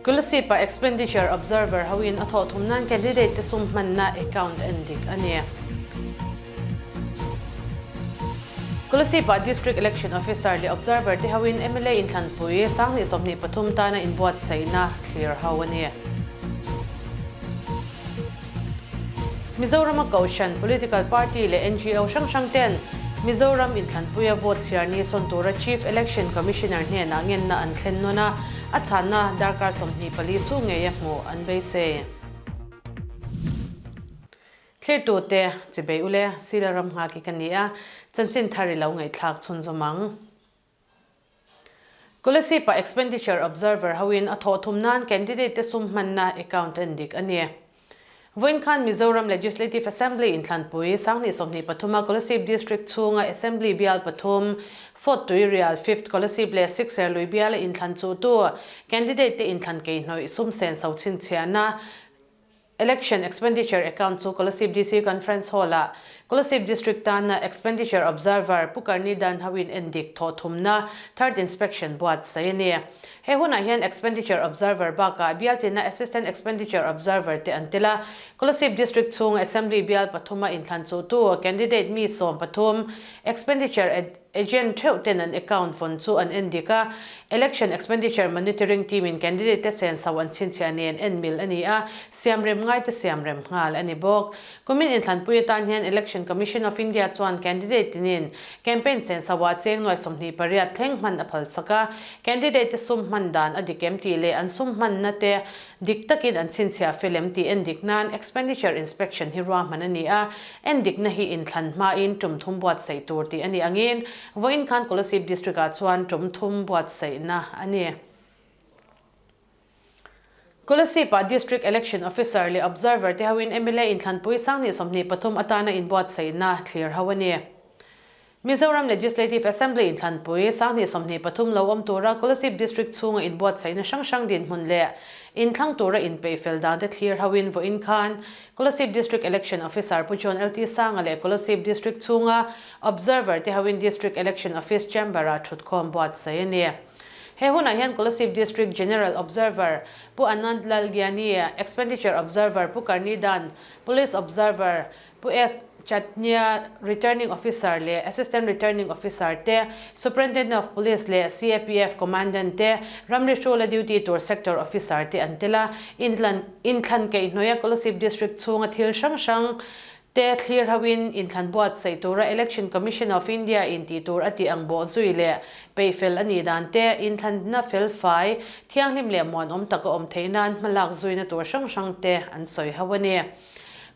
Kolasib-ah Expenditure Observer hoin a thawh thum nan candidate te sum hmanna account en dik a ni. Kolasib-ah District Election Officer leh Observer te hoin mla inthlanpui 2023 tana inbuatsaihna thlir ho a ni. Mizorama Kohhran, Political Party leh ngo hrang hrang ten Mizoram inthlanpuia vote chhiar ni sawn tura Chief Election Commissioner hnenah ngenna an thlen nawn a, a chhanna darkar 24 chu ngei a hmuh an beisei. Thlirtute, Chibei ule, Sila ram nghak hi ka ni a, chanchin thar i lo ngaihthlak chhunzawm ang. Kolasib-ah Expenditure Observer hoin a thawh thum nan candidate te sum hmanna account en dik a ni. Vawiin khan Mizoram Legislative Assembly inthlanpui 2023 a Kolasib District chhunga Assembly bial pathum, Fourth Tuirial, Fifth Kolasib leh Sixth Serlui biala inthlan chuhtu candidate te inthlan keihnawih sum senso chhinchhiahna Election Expenditure Account chu Kolasib DC Conference Hall-ah Kolasib District tana Expenditure Observer Pu Karni Dan hoin endik thawh thumna Third Inspection buatsaih a ni. He hunah hian Expenditure Observer bakah bial tina Assistant Expenditure Observer te an tel a. Kolasib District chhung Assembly bial pathuma inthlan chuhtu candidate mi 13 Expenditure Agent theuh ten an account vawn chu an en dik a, Election Expenditure Monitoring Team in candidate te senso an chhinchhiah nen en mil a ni a, siamrem ngai te siamrem nghal a ni bawk. Kumin inthlanpui atan hian Election Commission of India chuan candidate tinin campaign senso ah cheng nuai 28 thleng hman a phal chak a, candidate te sum hman dan a dik em tih leh an sum hmanna te dik takin an chhinchhiah fel em tih en dik nan Expenditure Inspection hi ruahman a ni a, Endikna hi inthlan hmain tum thum buatsaih tur tih a nih angin vawiin khan Kolasib District-ah chuan tum thum buatsaihna a ni. Kolasib-ah District Election Officer leh Observer te hoin mla inthlanpui 2023 atana inbuatsaihna thlir ho a ni. Mizoram Legislative Assembly inthlanpui 2023 lo awm tura Kolasib District chhunga inbuatsaihna hrang hrang dinhmun leh inthlang tura inpeih fel dan te thlir hoin vawiin khan Kolasib District Election Officer Pu John LT Sanga leh Kolasib District chhunga Observer te hoin District Election Office Chamber-ah thutkhawm buatsaih a ni. He hunah hian Kolasib District General Observer Pu Anand Lal Gyani, Expenditure Observer Pu Karni Dan, Police Observer Pu S. Chatnia, Returning Officer leh Assistant Returning Officer te, Superintendent of Police leh CAPF Commandant te, ramri hrula duty tur Sector Officer te an tel a. Inthlan inthlan kaihhnawih a Kolasib District chhunga thil hrang hrang te thlir hoin inthlan buatsaih tura Election Commission of India in tih tur a tih ang bawh zui leh peihfel a nih dan te, inthlanna felfai, thianghlim leh muanawm taka awm theih nan hmalak zuina tur hrang hrang te an sawi ho a ni.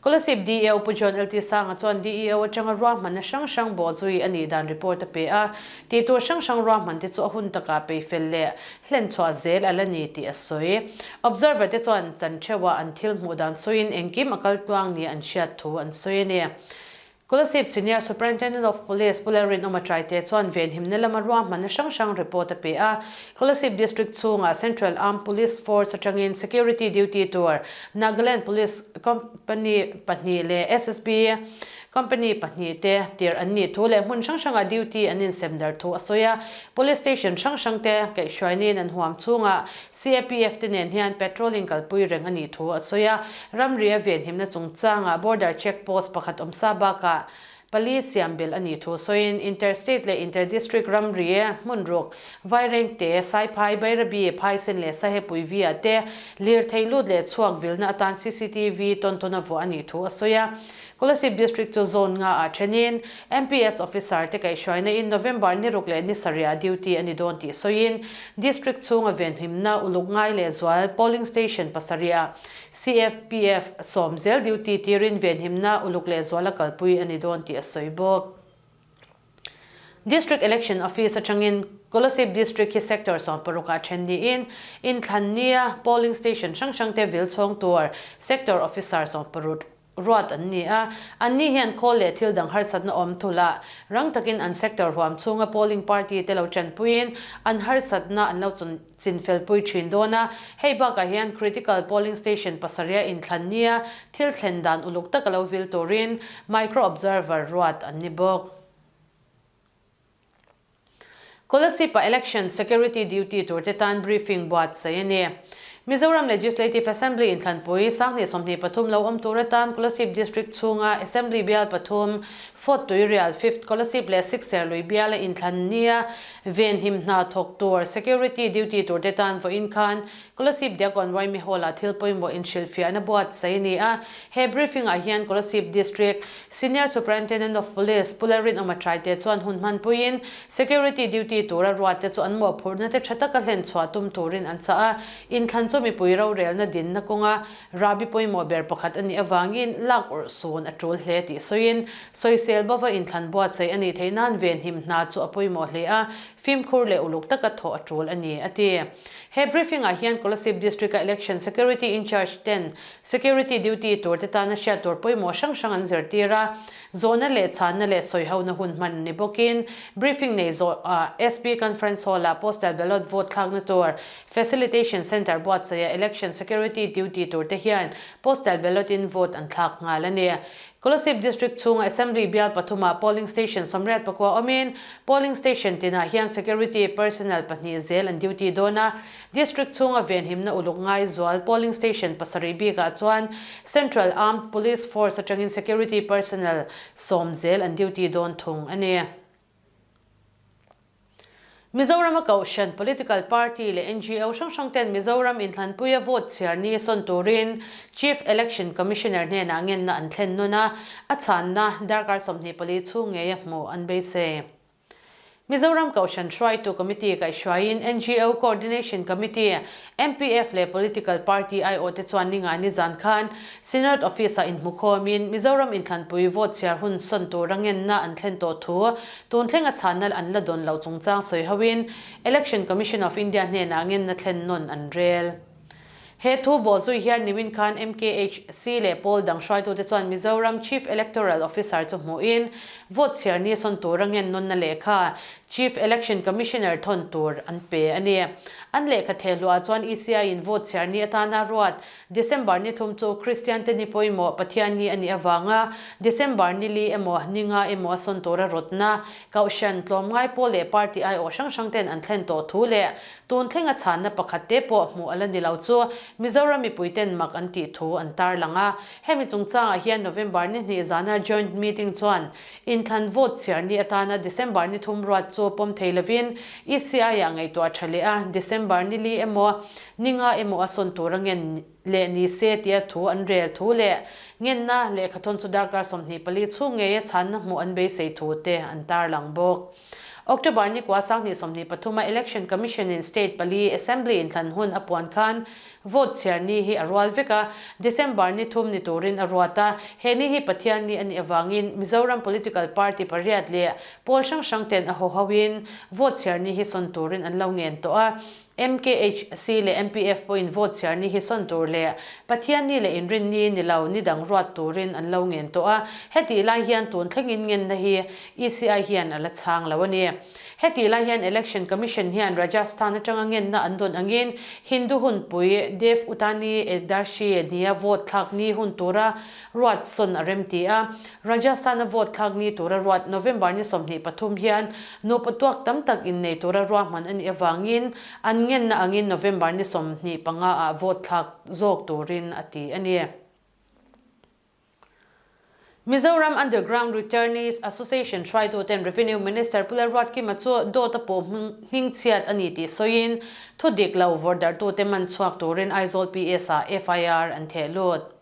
Kolasib DEO Pu John LT Sanga chuan DEO atanga ruahmanna hrang hrang bawhzui a nih dan report a pe a, tih tur hrang hrang ruahman te chu a hun takah peifel leh hlenchhuah zel a la ni tih a sawi. Observer te chuan chan theuhah an thil hmuh dan sawiin engkim a kal tluang nia an hriat thu an sawi a ni. Kolasib Senior Superintendent of Police Pu Lalrinawma Traite chuan venhimna lama ruahmanna hrang hrang report a pe a. Kolasib District chhungah Central Armed Police Force atangin Security Duty tur Nagaland Police Company pahnih leh SSB Company pahnih te tirh an nih thu leh hmun hrang hrangah duty an insem darh thu a sawi a. Police Station hrang hrang te kaihhruainin an huam chhungah CAPF te nen hian patrolling kalpui reng a nih thu a sawi a. Ramria venhimna chungchangah Border Check Post pakhat awm sa bakah pali siam belh a nih thu sawiin Inter-State leh Inter-District ramri hmun ruk Vairengte, Saiphai, Bairabi, Phaisen leh Sahepui V-ah te lirthei lut leh chhuak vilna atan cctv tawn tawn a vuah a nih thu a sawi a. Kolasib District chu Zone nga ah thenin MPS Officer te kaihhruaina in November ni ruk leh ni sarih ah duty a ni dawn tih sawiin District chhunga venhimna uluk ngai leh zual Polling Station pasarih ah CFPF sawm zel duty tirin venhimna uluk leh zuala kalpui a ni dawn tih a sawi bawk. District Election Office atangin Kolasib District hi Sector 16 ah then niin inthlan nia polling station hrang hrang te vil chhawng tur Sector Officer 16 ruat an ni a, anni hian khawl leh thil dang harsatna awm thul a, rang takin an sector huam chhunga polling party te lo tanpuiin an harsatna an lo chinfelpui thin dawn a, hei bakah hian critical polling station pasarih inthlan nia thil thlen dan uluk taka lo vil turin micro observer ruat an ni bawk. Kolasib-a election security duty turte tan briefing buatsaih a ni. Mizoram Legislative Assembly inthlanpui 2023 lo awm tur atan Kolasib District chhunga Assembly bial pathum, Fourth Tuirial, Fifth Kolasib leh Sixth Serlui biala inthlan nia venhim hna thawk tur Security Duty turte tan vawiin khan Kolasib Diakon Waimi Hall-ah thil pawimawh inhrilhfiahna buatsaih a ni a. He briefing-ah hian Kolasib District Senior Superintendent of Police Pu Lalrinawma Traite chuan hun hmanpuiin Security duty tura ruatte chu an mawhphurhna te tha taka hlen chhuah tum turin an chah a, inthlan chu mipui rorelna dinna kawnga rahbi pawimawh ber pakhat a nih avangin lak awrh sun a tul hle tih sawiin sawisel bova inthlan buatsaih a nih theih nan venhim hna chu a pawimawh hle a, fimkhur leh uluk taka thawh a tul a ni, a ti. He briefing-ah hian Kolasib District-a Election Security In-Charge ten Security duty turte tana hriat tur pawimawh hrang hrang an zirtir a, Zawhna leh chhanna leh sawihona hun hman ni bawkin briefing nei zawhah SP Conference Hall-ah Postal Ballot vote thlakna tur Facilitation Centre buatsaihah Election Security duty turte hian Postal Ballot-in vote an thlak nghal a ni. Kolasib District chhunga Assembly bial pathumah Polling Station 84 awmin Polling Station tinah hian Security Personnel pahnih zel an duty dawn a, District chhunga venhimna uluk ngai zual polling station pasarih bikah chuan Central Armed Police Force atangin security personnel sawm zel an duty dawn thung a ni. Mizorama Kohhran, Political Party leh NGO hrang hrang ten Mizoram inthlanpuia vote chhiar ni sawn turin Chief Election Commissioner hnenah ngenna an thlen nawn a, a chhanna darkar 24 chhung ngeia hmuh an beisei. Mizoram Kohhran Hruaitu Committee kaihhruaiin NGO Coordination Committee, MPF leh Political Party aiawh te chuan ninga nizan khan Synod Office-ah inhmukhawmin Mizoram inthlanpui vote chhiar hun sawn tura ngenna an thlen tawh thu tun thlenga chhanna an la dawn loh chungchang sawi hoin Election Commission of India hnenah ngenna thlen nawn an rel. He thu bawhzui hian nimin khan MKHC leh pawl dang hruaitute chuan Mizoram Chief Electoral Officer chu hmuhin vote chhiar ni sawn tura ngen nawnna lehkha Chief Election Commissioner thawn tur an pe a ni. An lehkha thehluah chuan ECI-in vote chhiar ni atana ruat December ni thum chu Kristian te ni pawimawh Pathian ni a nih avanga December ni li emaw ni nga emaw a sawn tura rawtna Kohhran, tlawmngai pawl leh party aiawh hrang hrang ten an thlen tawh thu leh Tun thlenga chhanna pakhat te pawh hmuh a la ni lo chu Mizoram mipui ten mak an tih thu an tarlang a. Hemi chungchangah hian November ni hnih zana joint meeting chuan inthlan vote chhiar ni atana December ni thum ruat chu pawm thei lovin ECI-ah ngaihtuah tha leh a, December ni li emaw ni nga emaw a sawn tur a ngen leh ni se tia thu an rel thu leh ngenna lehkhathawn chu darkar 24 chhung ngeia chhanna hmuh an beisei thu te an tarlang bawk. October ni kua 2023 a Election Commission in state pali Assembly inthlan hun a puan khan vote chhiar ni hi a rual vek a, December ni thum ni turin a ruat a, he ni hi Pathian ni a nih avangin Mizoram political party pariat leh pawl hrang hrang ten a haw hoin vote chhiar ni hi sawn turin an lo ngen tawh a. MKHC leh MPF pawhin vote chhiar ni hi sawn tur leh Pathian ni leh inrin ni ni lo ni dang ruat turin an lo ngen tawh a, hetih lai hian tun thlengin ngenna hi ECI hian a la chhang lo a ni. Hetih lai hian Election Commission hian Rajasthan atanga ngenna an dawn angin Hindu hunpui Dev Utani Ekadashi nia vote thlak ni hun tura ruat sawn a rem ti a, Rajasthan-a vote thlak ni tura ruat November ni 23 hian nupa tuak tam tak innei tura ruahman a nih avangin an ngenna angin November ni 25 ah vote thlak zawk turin a ti a ni. Mizoram Underground Returnees Association hruaituten Revenue Minister Pu Lalruatkima chu dawt a pawh hmingchhiat a ni tih sawiin thu dik lo vawrhdarhtute man chhuak turin Aizawl PS-ah FIR an theh lut.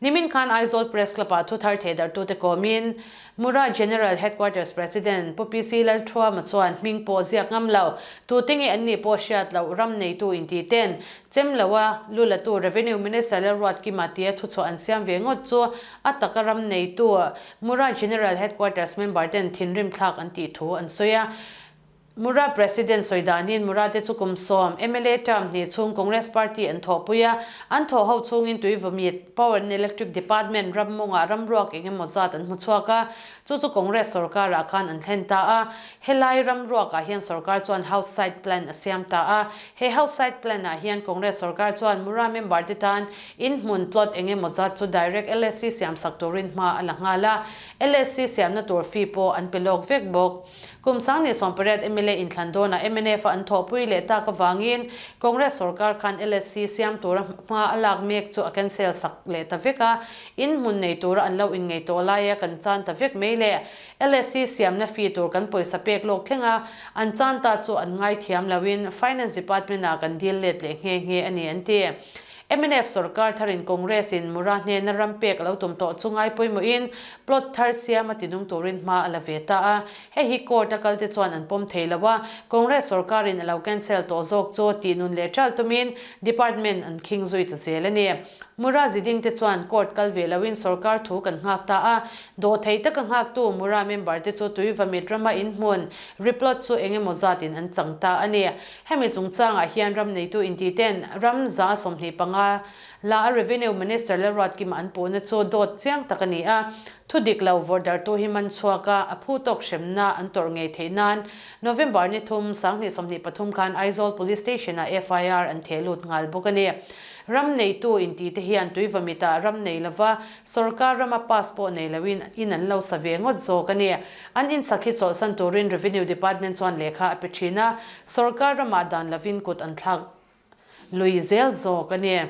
Nimin khan Aizawl Press Club-ah thu thar thehdarhtute kawmin Mura General Headquarters President Pu PC Lalthuama chuan hming pawh ziak ngam lo, tute nge an nih pawh hriat loh ram neitu inti ten chem loa lu latu Revenue Minister Lalruatkima tia thuchhuah an siam ve ngawt chu a taka ram neitu Mura General Headquarters member ten thinrim thlak an tih thu an sawi a. Mura President sawi danin Mura te chu kum sawm mla term hnih chhung Congress Party an thawhpui a, an thawh ho chhungin Tuivawmit, Power and Electric Department ram mawngah ramruak eng emaw zat an hmu chhuak a, chu chu Congress sorkarah khan an thlen ta a. Helai ramruakah hian sorkar chuan House Site Plan a siam ta a, he House Site Plan ah hian Congress sorkar chuan Mura member te tan in hmun plot eng emaw zat chu direct LSC siamsak turin hma a la nghal a, LSC siamna tur fee pawh an pe lawk vek bawk. Kum 2018 mla inthlan dawnah mnf-a an thawhpui leh tak avangin Congress sorkar khan LSC siam tura hma a lak mek chu a cancel sak leh ta vek a, in hmun nei tura an lo inngei tawh laia kan chan ta vek mai le. LSC siamna fee tur kan pawisa pek lawk thleng a, an chan ta chu an ngaithiam loin Finance Department-ah kan dil let leh nghe nghe a ni an ti. Mnf sorkar tharin Congress in Mura hnena ram pek a lo tum tawh chu ngai pawimawhin plot thar siam a tinung turin hma a la ve ta a. Hei hi court a kalte chuan an pawm thei lo a, Congress sorkarin a lo cancel tawh zawk chu tih nun leh ṭal tumin department an khing zui ta zel a ni. Mura ziding te chuan court kal ve loin sorkar thu kan nghak ta a, dawhthei taka nghaktu Mura member te chu Tuivamit rama inhmun replot chu eng emaw zatin an chang ta a ni. Hemi chungchangah hian ram neitu intiten ram 25 la a Revenue Minister Lalruatkima an puhna chu dawt chiang tak a ni a, thu dik lo vawrhdarhtu hi man chhuak a, a phu tawk hremna an tawrh ngei theih nan November ni thum, 2023 khan Aizawl Police Station-ah FIR an theh lut nghal bawk a ni. Ram neitu intite hian Tuivamitah ram nei lova sorkar rama pass pawh nei loin in an lo sa ve ngawt zawk a ni. An insak hi chawlhsan turin Revenue Department chuan lehkha a pe thin a, sorkar ramah dan lovin kut an thlak lui zel zawk a ni.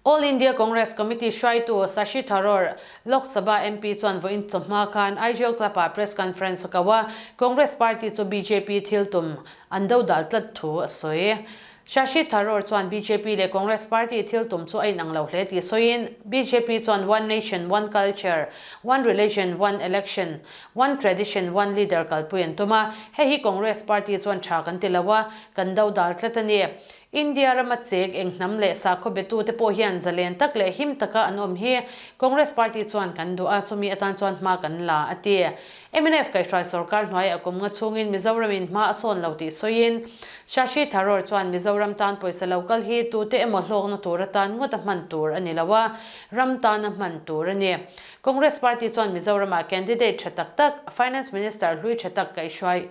All India Congress Committee hruaitu Shashi Tharoor, Lok Sabha MP chuan vawiin chawhma khan Aizawl Club-ah press conference a ko a, Congress party chu bjp thil tum an dodal tlat thu a sawi. Shashi Tharoor chuan bjp leh Congress party thil tum chu a inang lo hle tih sawiin, bjp chuan one nation, one culture, one religion, one election, one tradition, one leader kalpui an tum a, hei hi Congress party chuan tha kan ti lo a, kan dodal tlat a ni. India rama chek eng hnam leh sakhaw betute pawh hian zalen tak leh him taka an awm hi Congress party chuan kan duh a, chumi atan chuan hma kan la, a ti. Mnf kaihhruai sorkar hnuaiah kum nga chhungin Mizoramin hma a sawn lo tih sawiin Shashi Tharoor chuan Mizoram tan pawisa lo kal hi tute emaw hlawkna tur atan ngawt a hman tur a ni lo a, ram tana hman tur a ni. Congress party chuan Mizoramah candidate tha tak tak, Finance Minister hlui tha tak kaihhruai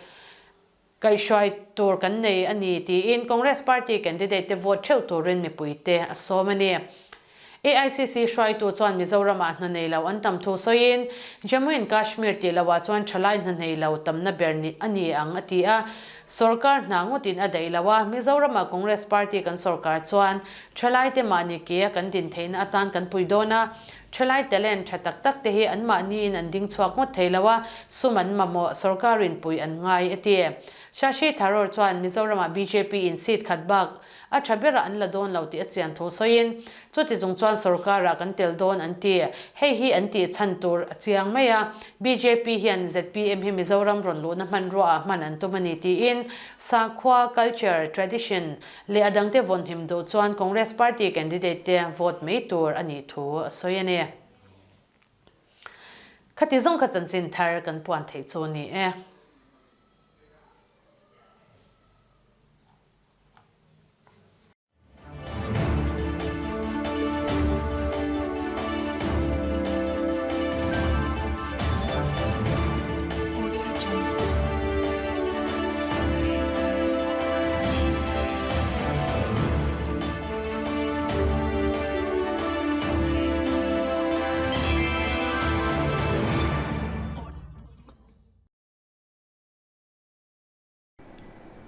kaihhruai tur kan nei a ni tiin Congress party candidate te vote theuh turin mipuite a sawm a ni. AICC hruaitu chuan Mizoramah hna nei lo an tam thu sawiin Jammu and Kashmir tih loah chuan thalai hna nei lo tamna ber ni a ni ang a ti a. Sorkar hna ngawtin a daih lo a, Mizoramah Congress party kan sorkar chuan thalaite mahni ke a kan din theihna atan kan pui dawn a, Thalai talent tha tak tak te hi an mahniin an ding chhuak ngawt thei lo a, sum an mamawh, sorkarin pui an ngai, a ti. Shashi Tharoor chuan Mizoramah bjp in seat khat bak a tha berah an la dawn lo tih a chian thu sawiin, chuti chung chuan sorkarah kan tel dawn an ti. Hei hi an tih chhan tur a chiang mai a, bjp hian zpm hi Mizoram rawn luhna hmanruaah hman an tum a ni tiin sakhua, culture, tradition, leh a dangte vawnhim duh chuan Congress party candidate te vote mai tur a nih thu a sawi a ni. Khati zawng kha chanchin thar kan puan theih chu a ni e.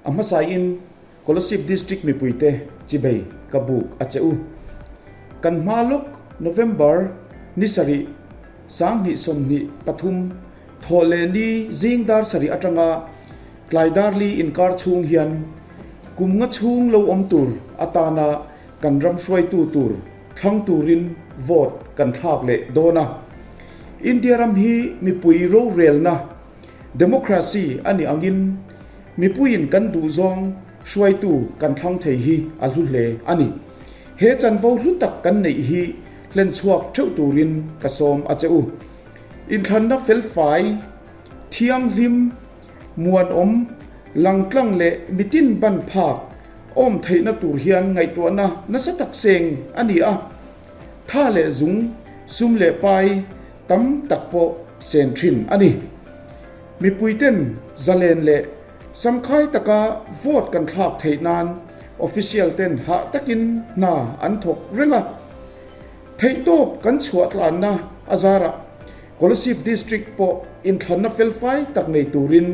A hmasaiin Kolasib District mipuite chibei ka buk a che u. Kan hma lawk November ni sarih 2023 Thawh leh li zing dar sarih atanga tlai dar li inkar chhung hian kum nga chhung lo awm tur atana kan ram hruaitu tur thlang turin vote kan thlak leh dawn a. India ram hi mipui rorelna, democracy, a nih angin mipuiin kan duhzawng hruaitu kan thlang thei hi a hlu hle a ni. He chanvo hlu tak kan neih hi hlenchhuak theuh turin ka sawm a che u. Inthlanna felfai, thianghlim, muanawm, langtlang leh mitin ban phak awm theihna tur hian ngaihtuahna nasa tak seng a ni a, tha leh zung, sum leh pai tam tak pawh sen thin a ni. Mipuiten zalen leh samkhai taka vote kan thlak theih nan official ten hah takin hna an thawk reng a. Theihtawp kan chhuah tlanna a zarah Kolasib District pawh inthlanna felfai tak nei turin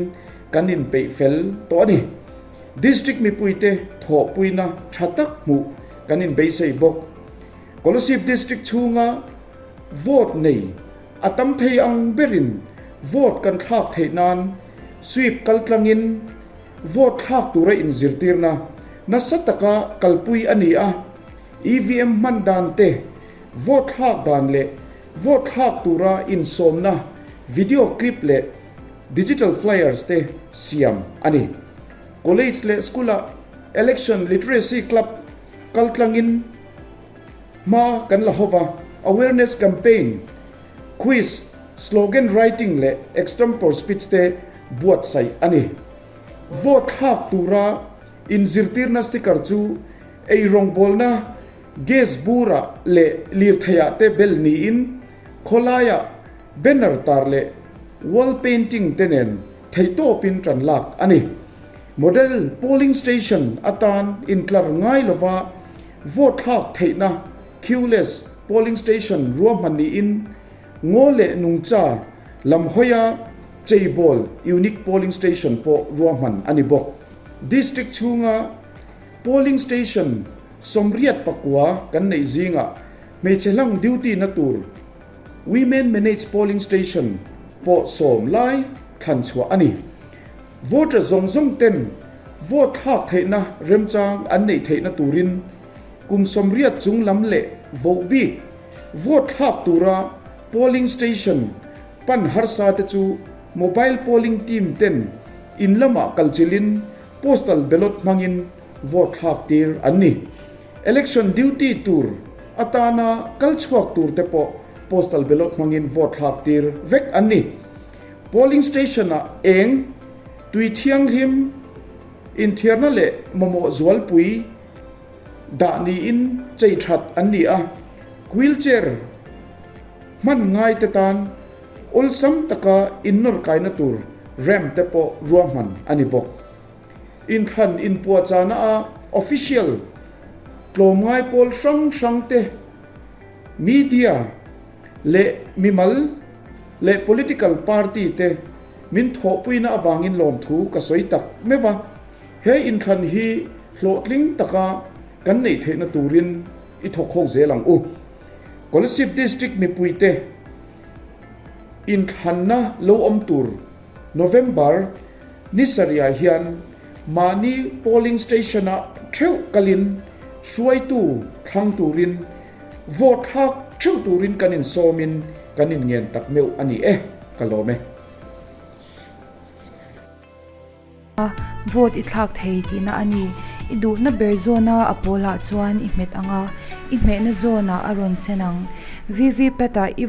kan inpeih fel tawh a ni. District mipuite thawhpuina tha tak hmuh kan inbeisei bawk. Kolasib District chhunga vote nei a tam thei ang berin vote kan thlak theih nan sweep kaltlangin vote thlak tura inzirtirna nasa taka kalpui a ni a, EVM hman dan te, vote thlak dan leh vote thlak tura insawmna video clip leh digital flyers te siam a ni. College leh school-ah Election Literacy Club kaltlangin hma kan la hova, awareness campaign, quiz, slogan writing leh extempore speech te buatsaih a ni. Vote thlak tura inzirtirna sticker chu eirawngbawlna gas burah leh lirtheiah te bel niin khawlaiah banner tar leh wall painting te nen theihtawpin tan lak a ni. Model polling station atan intlar ngai lova vote thlak theihna queueless polling station ruahman niin ngaw leh nungcha lam hawia cheibawl unique polling station pawh ruahman a ni bawk. District chhunga polling station 84 kan neih zingah hmeichhe hlang duty na tur Women Managed Polling Station pawh sawm lai thlan chhuah a ni. Voter zawng zawng ten vote thlak theihna remchang an neih theihna turin kum 80 chung lam leh voh bik vote thlak tura polling station pan harsa te chu mobile polling team ten in lamah kalchilhin postal ballot hmangin vote thlak tir an ni. Election duty tur atana kal chhuak tur te pawh postal ballot hmangin vote thlak tir vek an ni. Polling station-ah eng, tui thianghlim, inthiarna leh mamawh zualpui dah niin chei that an ni a, wheelchair hman ngaite tan awlsam taka innawr kaina tur ramp te pawh ruahman a ni bawk. Inthlan inpuahchahna a official tlawmngai pawl hrang hrang te, media leh mimal leh political party te min thawhpuina avangin lawmthu ka sawi tak meuh a, he inthlan hi hlawhtling taka kan neih theihna turin i thawk ho zel ang u. Kolasib District mipuite inthlanna lo awm tur November ni sarihah hian mahni polling station-ah theuh kalin hruaitu thlang turin vote thlak theuh turin kan insawmin kan inngen tak meuh a ni e, ka lawm e. A, vote i thlak thei tihna a ni. I duhna ber zawna a pawlah chuan i hmet ang a, i hmehna zawnah a rawn sen ang. VVPAT-ah i.